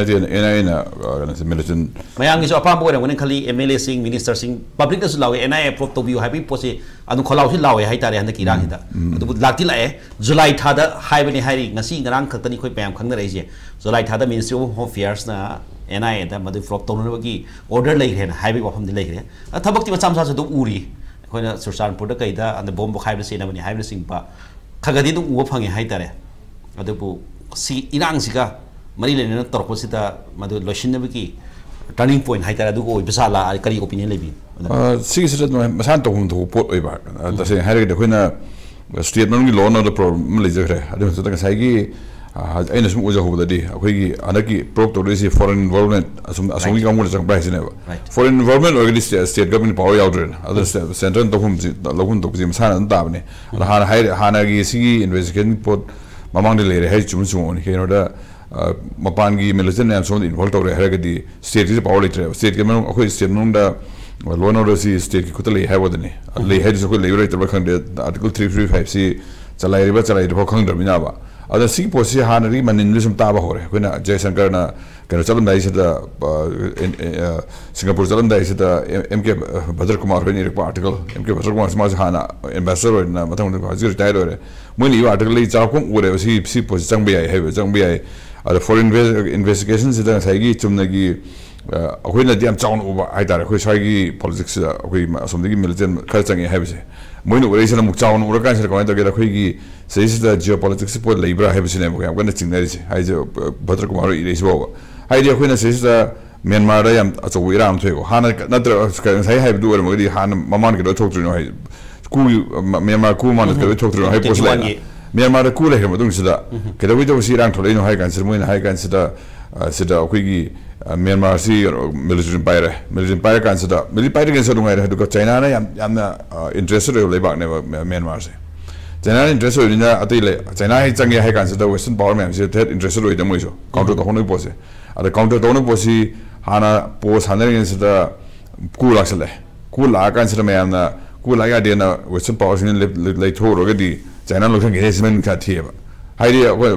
ꯑꯥꯏ ꯑꯦꯅ ꯀꯩꯅꯣꯁꯦ, ꯃꯤꯂꯤꯇꯦꯟ ꯃꯌꯥꯝꯒꯤꯁꯨ ꯑꯄꯥꯝꯕ ꯑꯣꯏꯔꯝꯒꯅꯤ ꯈꯜꯂꯤ꯫ ꯑꯦꯝ ꯑꯦꯜ ꯑꯦꯁꯤꯡ, ꯃꯤꯅꯤꯁꯇꯔꯁꯤꯡ, ꯄꯕ꯭ꯂꯤꯛꯅꯁꯨ ꯂꯥꯎꯋꯦ, ꯑꯦꯟ ꯑꯥꯏ ꯑꯦ ꯑꯦꯄ꯭ꯔꯨꯞ ꯇꯧꯕꯤꯌꯨ ꯍꯥꯏꯕꯒꯤ ꯄꯣꯠꯁꯤ ꯑꯗꯨꯝ ꯈꯣꯜꯂꯥꯎꯁꯤ ꯂꯥꯎꯋꯦ ꯍꯥꯏꯇꯥꯔꯦ ꯍꯟꯗꯛꯀꯤ ꯏꯔꯥꯡꯁꯤꯗ꯫ ꯑꯗꯨꯕꯨ ꯂꯥꯛꯇꯤ ꯂꯥꯛꯑꯦ꯫ ꯖꯨꯂꯥꯏ ꯊꯥꯗ ꯍꯥꯏꯕꯅꯤ ꯍꯥꯏꯔꯤ, ꯉꯁꯤ ꯉꯔꯥꯡ ꯈꯛꯇꯅꯤ ꯑꯩꯈꯣꯏ ꯃꯌꯥꯝ ꯈꯪꯅꯔꯛꯏꯁꯦ꯫ ꯖꯨꯂꯥꯏ ꯊꯥꯗ Ministry of Home Affairsꯅ ꯑꯦꯟ ꯑꯥꯏ ꯑꯦꯗ ꯃꯗꯨ ꯐꯣꯂꯣ ꯇꯧꯅꯅꯕꯒꯤ ꯑꯣꯔꯗꯔ ꯂꯩꯈ꯭ꯔꯦꯅ ꯍꯥꯏꯕꯒꯤ ꯋꯥꯐꯝꯗꯤ ꯂꯩꯈ꯭ꯔꯦ꯫ ꯑ, ꯊꯕꯛꯇꯤ ꯃꯆꯥ ꯃꯆꯥꯁꯨ ꯑꯗꯨꯝ ꯎꯔꯤ꯫ ꯑꯩꯈꯣꯏꯅ ꯆꯨꯔꯆꯥꯟꯄꯨꯔꯗ ꯀꯩꯗ ꯑꯗ ꯕꯣꯝ ꯄꯣꯈꯥꯏꯕꯅ ꯁꯤꯅꯕꯅꯤ ꯍꯥꯏꯕꯅꯆꯤꯡꯕ ꯈꯔ ꯈꯔꯗꯤ ꯑꯗꯨꯝ ꯎꯕ ꯐꯪꯉꯦ ꯍꯥꯏꯇꯥꯔꯦ꯫ ꯑꯗꯨꯕꯨ ꯁꯤ ꯏꯔꯥꯡꯁꯤꯒ ꯃꯔꯤ ꯂꯩꯅꯅ ꯇꯧꯔꯛꯄꯁꯤꯗ ꯃꯗꯨ ꯂꯣꯏꯁꯤꯟꯅꯕꯒꯤ ꯇꯔꯅꯤꯡ ꯄꯣꯏꯟꯠ ꯍꯥꯏꯇꯥꯔꯦ, ꯑꯗꯨꯒ ꯑꯣꯏꯕ ꯖꯥꯠꯂꯥ, ꯀꯔꯤ ꯑꯣꯄꯤꯅꯤꯌꯟ ꯂꯩꯕꯤ? ꯑ, ꯁꯤꯒꯤꯁꯤꯗ ꯑꯗꯨꯃꯥꯏꯅ ꯃꯁꯥꯅ ꯇꯧꯐꯝ ꯊꯣꯛꯄ ꯄꯣꯠ ꯑꯣꯏꯕ꯫ ꯑ, ꯇꯁꯦꯡꯅ ꯍꯥꯏꯔꯒꯗꯤ ꯑꯩꯈꯣꯏꯅ ꯁ꯭ꯇꯦꯠ ꯃꯅꯨꯡꯒꯤ law and order problem ꯑꯃ ꯂꯩꯖꯈ꯭ꯔꯦ꯫ ꯑꯗꯨꯒꯤ ꯃꯊꯛꯇ ꯉꯁꯥꯏꯒꯤ, ꯑ, ꯑꯩꯅ ꯁꯨꯝ ꯎꯖꯍꯧꯕꯗꯗꯤ ꯑꯩꯈꯣꯏꯒꯤ ꯍꯟꯗꯛꯀꯤ ꯄ꯭ꯔꯣꯞ ꯇꯧꯔꯛꯏꯁꯤ foreign involvement ꯑꯁꯨꯝ, ꯑꯁꯣꯝꯒꯤ ꯀꯥꯡꯕꯨꯅ ꯆꯪꯕ꯭ꯔꯥ ꯍꯥꯏꯁꯤꯅꯦꯕ꯫ Right. Foreign involvement ꯑꯣꯏꯔꯒꯗꯤ ꯁ꯭ꯇꯦꯠ, ꯁ꯭ꯇꯦꯠ ꯒꯚꯔꯟꯃꯦꯟꯠ ꯄꯋꯥꯔ ꯌꯥꯎꯗ꯭ꯔꯦꯅ꯫ ꯑꯗꯨꯅ ꯁ꯭ꯇꯦꯠ, ꯁꯦꯟꯇ꯭ꯔꯦꯜꯅ ꯇꯧꯐꯝꯁꯤ, ꯂꯧꯐꯝ ꯊꯣꯛꯄꯁꯤ ꯃꯁꯥꯅ ꯑꯗꯨꯝ ꯇꯥꯕꯅꯤ꯫ ꯑꯗ ꯍꯥꯟꯅ ꯍꯥꯏꯔꯦ, ꯍꯥꯟꯅꯒꯤ ꯁꯤꯒꯤ ꯏꯟꯚꯦꯁꯇꯤꯒꯦꯁꯟ ꯄꯣꯠ ꯃꯃꯥꯡꯗ ꯂꯩꯔꯦ ꯍꯥꯏ ꯆꯨꯝ ꯆꯨꯝꯃꯛꯑꯣꯅꯤ꯫ ꯀꯩꯅꯣꯗ, ꯑ, ꯃꯄꯥꯟꯒꯤ ꯃꯤꯂꯤꯇꯦꯟ ꯃꯌꯥꯝ ꯁꯣꯝꯗ ꯏꯟꯚꯣꯜꯕ ꯇꯧꯔꯦ ꯍꯥꯏꯔꯒꯗꯤ ꯁ꯭ꯇꯦꯠꯀꯤꯁꯨ ꯄꯋꯥꯔ ꯂꯩꯇ꯭ꯔꯦꯕ꯫ ꯁ꯭ꯇꯦꯠꯀꯤ ꯃꯅꯨꯡ, ꯑꯩꯈꯣꯏ ꯁ꯭ꯇꯦꯠ ꯃꯅꯨꯡꯗ law and order ꯁꯤ ꯁ꯭ꯇꯦꯠꯀꯤ ꯈꯨꯠꯇ ꯂꯩ ꯍꯥꯏꯕ ꯋꯥꯗꯅꯤ꯫ ꯂꯩ ꯍꯥꯏꯗꯨꯁꯨ ꯑꯩꯈꯣꯏ ꯂꯩꯕ ꯂꯩꯇꯕ꯭ꯔꯥ ꯈꯪꯗꯦ꯫ Article three three five ꯁꯤ ꯆꯂꯥꯏꯔꯤꯕ ꯆꯂꯥꯏꯗ꯭ꯔꯤꯕ ꯈꯪꯗ꯭ꯔꯕꯅꯤꯅꯕ꯫ ꯑꯗ ꯁꯤꯒꯤ ꯄꯣꯠꯁꯤ ꯍꯥꯟꯅꯗꯒꯤ ꯃꯅꯤꯟꯗꯨ ꯁꯨꯝ ꯇꯥꯕ ꯍꯧꯔꯦ꯫ ꯑꯩꯈꯣꯏꯅ ꯖꯌꯁꯪꯀꯔꯅ ꯀꯩꯅꯣ ꯆꯠꯂꯝꯗꯥꯏꯁꯤꯗ, ꯑ, ꯑꯦꯟ-, ꯑꯦ, ꯑ, ꯁꯤꯡꯒꯥꯄꯨꯔ ꯆꯠꯂꯝꯗꯥꯏꯁꯤꯗ ꯑꯦꯝ, ꯑꯦꯝ ꯀꯦ ꯚꯗ꯭ꯔꯀꯨꯃꯥꯔ ꯍꯣꯏꯅ ꯏꯔꯛꯄ ꯑꯥꯔꯇꯤꯀꯜ, ꯑꯦꯝ ꯀꯦ ꯚꯗ꯭ꯔꯀꯨꯃꯥꯔꯁꯤ ꯃꯥꯁꯦ ꯍꯥꯟꯅ ꯑꯦꯝꯕꯦꯁꯦꯗꯔ ꯑꯣꯏꯗꯅ ꯃꯊꯪ ꯃꯊꯪ ꯍꯧꯖꯤꯛ ꯔꯤꯇꯥꯌꯔ ꯑꯣꯏꯔꯦ꯫ ꯃꯣꯏꯅ ꯏꯕ ꯑꯥꯔꯇꯤꯀꯜ ꯑꯩ ꯆꯥꯎꯔꯥꯛꯄ ꯑꯃ ꯎꯔꯦꯕ, ꯁꯤ, ꯁꯤ ꯄꯣꯠꯁꯤ ꯆꯪꯕ ꯌꯥꯏ ꯍꯥꯏꯕ, ꯆꯪꯕ ꯌꯥꯏ꯫ ꯑꯗ ꯐꯣꯔꯦꯟ ꯏꯟꯚꯦꯁ-, ꯏꯟꯚꯦꯁꯇꯤꯒꯦꯁꯟꯁꯤꯗ ꯉꯁꯥꯏꯒꯤ ꯆꯨꯝꯅꯒꯤ, ꯑ, ꯑꯩꯈꯣꯏꯅꯗꯤ ꯌꯥꯝ ꯆꯥꯎꯅ ꯎꯕ ꯍꯥꯏꯇꯥꯔꯦ, ꯑꯩꯈꯣꯏ ꯁ꯭ꯋꯥꯏꯒꯤ ꯄꯣꯂꯤꯇꯤꯛꯁꯁꯤꯗ ꯑꯩꯈꯣꯏ ꯃ-, ꯑꯁꯣꯝꯗꯒꯤ ꯃꯤꯂꯤꯇꯦꯟ ꯈꯔ ꯆꯪꯉꯛꯑꯦ ꯍꯥꯏꯕꯁꯦ꯫ ꯃꯣꯏꯅ ꯎꯔꯛꯏꯁꯤꯅ ꯑꯃꯨꯛ ꯆꯥꯎꯅ ꯎꯔꯀꯥꯟꯁꯤꯗ ꯀꯃꯥꯏꯅ ꯇꯧꯒꯦꯗ, ꯑꯩꯈꯣꯏꯒꯤ ꯁꯤꯗꯩꯁꯤꯗ ꯖꯤꯑꯣ ꯄꯣꯂꯤꯇꯤꯛꯁꯀꯤ ꯄꯣꯠ ꯂꯩꯕ꯭ꯔꯥ ꯍꯥꯏꯕꯁꯤꯅꯦꯕ ꯌꯥꯝ ꯀꯟꯅ ꯆꯤꯡꯅꯔꯤꯁꯦ꯫ ꯍꯥꯏꯁꯦ, ꯚꯗ꯭ꯔꯀꯨꯃꯥꯔ ꯍꯣꯏ ꯏꯔꯛꯏꯁꯤ ꯐꯥꯎꯕ꯫ ꯍꯥꯏꯗꯤ ꯑꯩꯈꯣꯏꯅ ꯁꯤꯗꯩꯁꯤꯗ ꯃ꯭ꯌꯥꯟꯃꯥꯔꯗ ꯌꯥꯝ ꯑꯆꯧꯕ ꯏꯔꯥꯡ ꯑꯃ ꯊꯣꯛꯑꯦꯀꯣ꯫ ꯍꯥꯟꯅ ꯅꯠꯇ꯭ꯔ ꯉꯁꯥꯏ ꯍꯥꯏꯕꯗꯨ ꯑꯣꯏꯔꯝꯃꯒꯗꯤ ꯍꯥꯟꯅ ꯃꯃꯥꯡ ꯀꯩꯗꯧ ꯊꯣꯛꯇ꯭ꯔꯤꯅꯣ ꯍꯥꯏ, ꯀꯨ, ꯃ꯭ꯌꯥꯟꯃꯥꯔ ꯀꯨ ꯃꯃꯥꯡꯗ ꯀꯩꯗꯧ ꯊꯣꯛꯇ꯭ꯔꯤꯅꯣ ꯍꯥꯏ ꯄꯣꯠꯁꯤ ꯂꯩꯅ꯫ ꯃ꯭ꯌꯥꯟꯃꯥꯔꯗ ꯀꯨ ꯂꯩꯈ꯭ꯔ ꯃꯇꯨꯡꯁꯤꯗ ꯀꯩꯗꯧꯕꯩ ꯇꯧꯕ ꯁꯤ ꯏꯔꯥꯡ ꯊꯣꯛꯂꯛꯏꯅꯣ ꯍꯥꯏ ꯀꯥꯟꯁꯤꯗ ꯃꯣꯏꯅ ꯍꯥꯏ ꯀꯥꯟꯁꯤꯗ, ꯑ, ꯁꯤꯗ ꯑꯩꯈꯣꯏꯒꯤ, ꯃ꯭ꯌꯥꯟꯃꯥꯔꯁꯤ ꯀꯩꯅꯣ ꯃꯤꯂꯤꯇꯔꯤ ꯄꯥꯏꯔꯦ꯫ ꯃꯤꯂꯤꯇꯔꯤ ꯄꯥꯏꯔꯀꯥꯟꯁꯤꯗ, ꯃꯤꯂꯤꯇꯔꯤ ꯄꯥꯏꯔꯤꯉꯩꯁꯨ ꯅꯨꯡꯉꯥꯏꯔꯦ, ꯑꯗꯨꯒ ꯆꯥꯏꯅꯥꯅ ꯌꯥꯝ ꯌꯥꯝꯅ ꯏꯟꯇꯔꯦꯁꯇꯦꯠ ꯑꯣꯏꯕ ꯂꯩꯕꯥꯛꯅꯦꯕ ꯃ꯭ꯌꯥ- ꯃ꯭ꯌꯥꯟꯃꯥꯔꯁꯦ꯫ ꯆꯥꯏꯅꯥꯅ ꯏꯟꯇꯔꯦꯁ ꯑꯣꯏꯕꯅꯤꯅ ꯑꯇꯩ ꯂꯩ, ꯆꯥꯏꯅꯥ ꯍꯦꯛ ꯆꯪꯉꯦ ꯍꯥꯏ ꯀꯥꯟꯁꯤꯗ ꯋꯦꯁꯇꯔꯟ ꯄꯥꯋꯔ ꯃꯌꯥꯝꯁꯦ ꯍꯦꯛ ꯏꯟꯇꯔꯦꯁꯇꯦꯠ ꯑꯣꯏꯗ ꯃꯣꯏꯁꯨ ꯀꯥꯎꯟꯇꯔ ꯇꯧꯍꯧꯅꯕ ꯄꯣꯠꯁꯦ꯫ ꯑꯗ ꯀꯥꯎꯟꯇꯔ ꯇꯧꯅꯕ ꯄꯣꯠꯁꯤ ꯍꯥꯟꯅ ꯄꯣ ꯁꯥꯟꯅꯔꯤꯉꯩꯁꯤꯗ ꯀꯨ ꯂꯥꯛꯁꯜꯂꯦ꯫ ꯀꯨ ꯂꯥꯛꯑꯀꯥꯟꯁꯤꯗ ꯃꯌꯥꯝꯅ ꯀꯨ ꯂꯥꯛ ꯌꯥꯗꯦꯅ ꯋꯦꯁꯇꯔꯟ ꯄꯥꯋꯔꯁꯤꯡꯅ ꯂꯩ- ꯂꯩ- ꯂꯩꯊꯣꯛꯎꯔꯒꯗꯤ ꯆꯥꯏꯅꯥ ꯂꯧꯁꯤꯟꯒꯦ ꯍꯥꯏꯁꯤ ꯃꯃꯤꯡ ꯈꯔ ꯊꯤꯑꯕ꯫ ꯍꯥꯏꯗꯤ ꯑꯩꯈꯣꯏ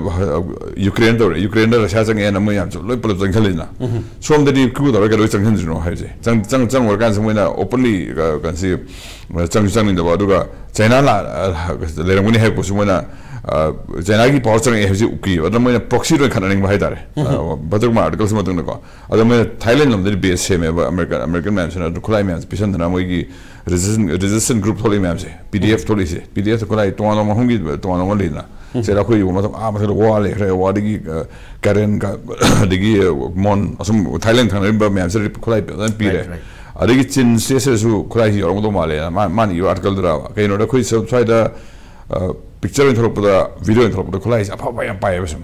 ꯌꯨꯀ꯭ꯔꯦꯟ ꯇꯧꯔꯦ, ꯌꯨꯀ꯭ꯔꯦꯟꯗ ꯔꯁꯤꯌꯥ ꯆꯪꯉꯦꯅ ꯃꯣꯏ ꯌꯥꯝ ꯂꯣꯏ ꯄꯨꯂꯞ ꯆꯪꯁꯤꯜꯂꯤꯅ꯫ ꯁꯣꯝꯗꯗꯤ ꯀ꯭ꯌꯨ ꯇꯧꯔꯒ ꯂꯣꯏ ꯆꯪꯁꯤꯟꯗ꯭ꯔꯤꯅꯣ ꯍꯥꯏꯁꯦ꯫ ꯆꯪ ꯆꯪ ꯆꯪꯉꯨꯔꯀꯥꯟꯁꯤꯗ ꯃꯣꯏꯅ ꯑꯣꯄꯟꯂꯤ ꯀꯩꯅꯣꯁꯤ ꯆꯪꯁꯨ ꯆꯪꯅꯤꯡꯗꯕ, ꯑꯗꯨꯒ ꯆꯥꯏꯅꯥ ꯂꯥ- ꯂꯩꯔꯝꯒꯅꯤ ꯍꯥꯏꯔꯛꯄꯁꯨ ꯃꯣꯏꯅ ꯆꯥꯏꯅꯥꯒꯤ ꯄꯥꯋꯔ ꯆꯪꯉꯛꯑꯦ ꯍꯥꯏꯕꯁꯤ ꯎꯀꯤꯕ꯫ ꯑꯗꯨꯅ ꯃꯣꯏꯅ ꯄ꯭ꯔꯣꯛꯁꯤ ꯂꯣꯏ ꯈꯠꯅꯅꯤꯡꯕ ꯍꯥꯏꯇꯥꯔꯦ꯫ ꯕꯗꯔ ꯀꯨꯃꯥꯔ ꯑꯥꯔꯇꯤꯀꯜꯁꯤ ꯃꯇꯨꯡꯗꯀꯣ꯫ ꯑꯗꯣ ꯃꯣꯏꯅ ꯊꯥꯏꯂꯦꯟ ꯂꯣꯝꯗꯗꯤ ꯕꯦꯁ ꯁꯦꯝꯃꯦꯕ ꯑꯃꯦꯔꯤꯀꯥ ꯑꯃꯦꯔꯤꯀꯥꯟ ꯃꯌꯥꯝꯁꯤꯅ꯫ ꯑꯗꯨ ꯈꯨꯠꯂꯥꯏ ꯃꯌꯥꯝꯁꯦ ꯄꯤꯁꯟꯗꯅ ꯃꯣꯏꯒꯤ ꯔꯦꯖꯤꯁꯇꯦꯟ ꯔꯦꯖꯤꯁꯇꯦꯟ ꯒ꯭ꯔꯨꯞ ꯊꯣꯛꯂꯛꯏ ꯃꯌꯥꯝꯁꯦ꯫ ꯄꯤ ꯗꯤ ꯑꯦꯐ ꯊꯣꯛꯂꯛꯏꯁꯦ, ꯄꯤ ꯗꯤ ꯑꯦꯐ ꯈꯨꯠꯂꯥꯏ ꯇꯣꯉꯥꯟ ꯇꯣꯉꯥꯟꯕ ꯃꯐꯝꯒꯤ ꯇꯣꯉꯥꯟ ꯇꯣꯉꯥꯟ ꯂꯩꯗꯅ꯫ ꯁꯤꯗ ꯑꯩꯈꯣꯏ ꯌꯨꯝ ꯃꯊꯛ ꯑꯥ ꯃꯊꯛꯇ ꯋꯥ ꯂꯩꯈ꯭ꯔꯦ, ꯋꯥꯗꯒꯤ ꯀꯔꯦꯟ ꯑꯗꯒꯤ ꯃꯣꯟ ꯑꯁꯨꯝ ꯊꯥꯏꯂꯦꯟ ꯊꯪꯅꯔꯤꯕ ꯃꯌꯥꯝꯁꯤꯗ ꯈꯨꯠꯂꯥꯏ ꯐꯖꯅ ꯄꯤꯔꯦ꯫ ꯑꯗꯒꯤ ꯆꯤꯟ ꯁ꯭ꯇꯦꯠꯁꯤꯗꯁꯨ ꯈꯨꯠꯂꯥꯏꯁꯤ ꯌꯧꯔꯝꯒꯗꯧ ꯃꯥꯜꯂꯦ꯫ ꯃꯥ- ꯃꯥꯅ ꯏꯕ ꯑꯥꯔꯇꯤꯀꯜꯗꯨꯔꯕ ꯀꯩꯅꯣꯗ ꯑꯩꯈꯣꯏ ꯁ- ꯁ꯭ꯋꯥꯏꯗ ꯄꯤꯛꯆꯔ ꯑꯣꯏꯅ ꯊꯣꯛꯂꯛꯄꯗ, ꯚꯤꯗꯤꯑꯣ ꯑꯣꯏꯅ ꯊꯣꯛꯂꯛꯄꯗ ꯈꯨꯠꯂꯥꯏꯁꯦ ꯑꯐꯕ ꯌꯥꯝ ꯄꯥꯏꯌꯦꯕ ꯁꯨꯝ꯫